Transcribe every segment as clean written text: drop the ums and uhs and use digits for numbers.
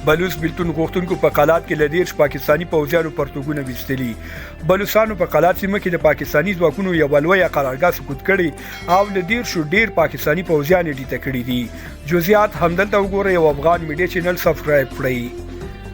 بلوڅ بیلتون غوښتونکو په قلات کې له 30 پاکستاني پوځیانو پرتوګونه ویستلي. بلوڅانو په قلات سیمه کې د پاکستاني ځواکونو یوه لویه قرارګاه سقوط کړې او له 30 ډیر پاکستاني پوځیان یې ډیته کړي دي. جزئیات همدلته وګورئ او افغان میډیا چینل سبسکرایب کړئ.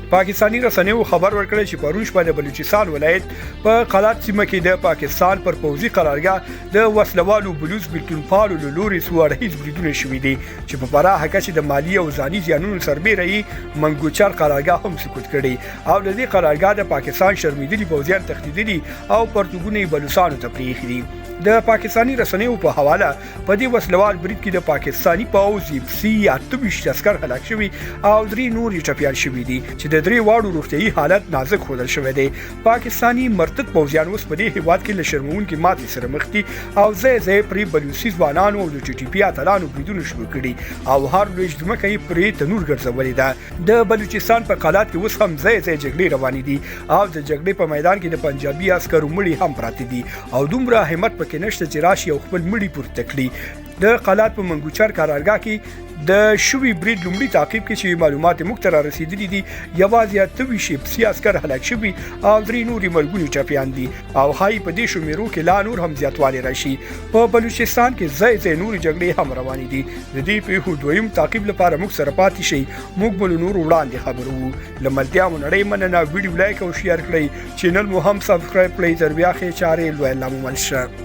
پاکستاني رسنیو خبر ورکړی چې پرون شپه د بلوچستان ولایت په قلات سیمه کې د پاکستان پر پوځي قرارګاه د وسلوالو بلوڅ بیلتونپالو له لوري څو اړخیز بریدونه شوي دي چې په پراخه کچه د مالي او ځاني زیانونو سربېره یې منګوچر قرارګاه هم سقوط کړې او له دې قرارګاه د پاکستان شرمېدلي پوځیان تښتېدلي او پرتوګونه یې بلوڅانو ته پرېښي دي. د پاکستاني رسنیو په حواله په دې وسلوال برید کې د پاکستاني پوځ ایف سي 28 عسکر هلاک شوي او درې نور یې ټپیان شوي دي چې د درې واړو روغتیايي حالت نازک ښودل شوی دی. پاکستاني مرتد پوځیان اوس په دې هیواد کې له شرموونکې ماتې سره مخ دي او ځای ځای پرې بلوڅي ځوانانو او د ټي ټي پي اتلانو بریدونه شروع کړي او هر لویشت ځمکه یې پرې تنور ګرځولې ده. د بلوچستان په قلات کې اوس هم ځای ځای جګړې روانې دي او د جګړې په میدان کې د پنجابي عسکرو مړي هم پراته دي او دومره همت پکې نشته چې راشي او خپل مړي پورته کړي. د قلات په منګوچر قرارګاه کې د شوي برید لومړي تعقیب کې چې معلومات موږ ته را رسیدلي دي، یوازې 28 اف سي عسکر هلاک شوي او درې نوري مرګوني ټپیان دي او ښايي په دې شمیرو کې لا نور هم زیاتوالی راشي. په بلوچستان کې ځای ځای نورې جګړې هم روانې دي. د دې پیښو دویم تعقیب لپاره موږ سره پاتې شئ، موږ به له نورو وړاندې خبرو. له ملتیا مو نړۍ مننه. ویډیو لایک او شیر کړئ، چینل مو هم سبسکرایب کړئ. تر بیا ښې چارې، لوی الله مو مل شه.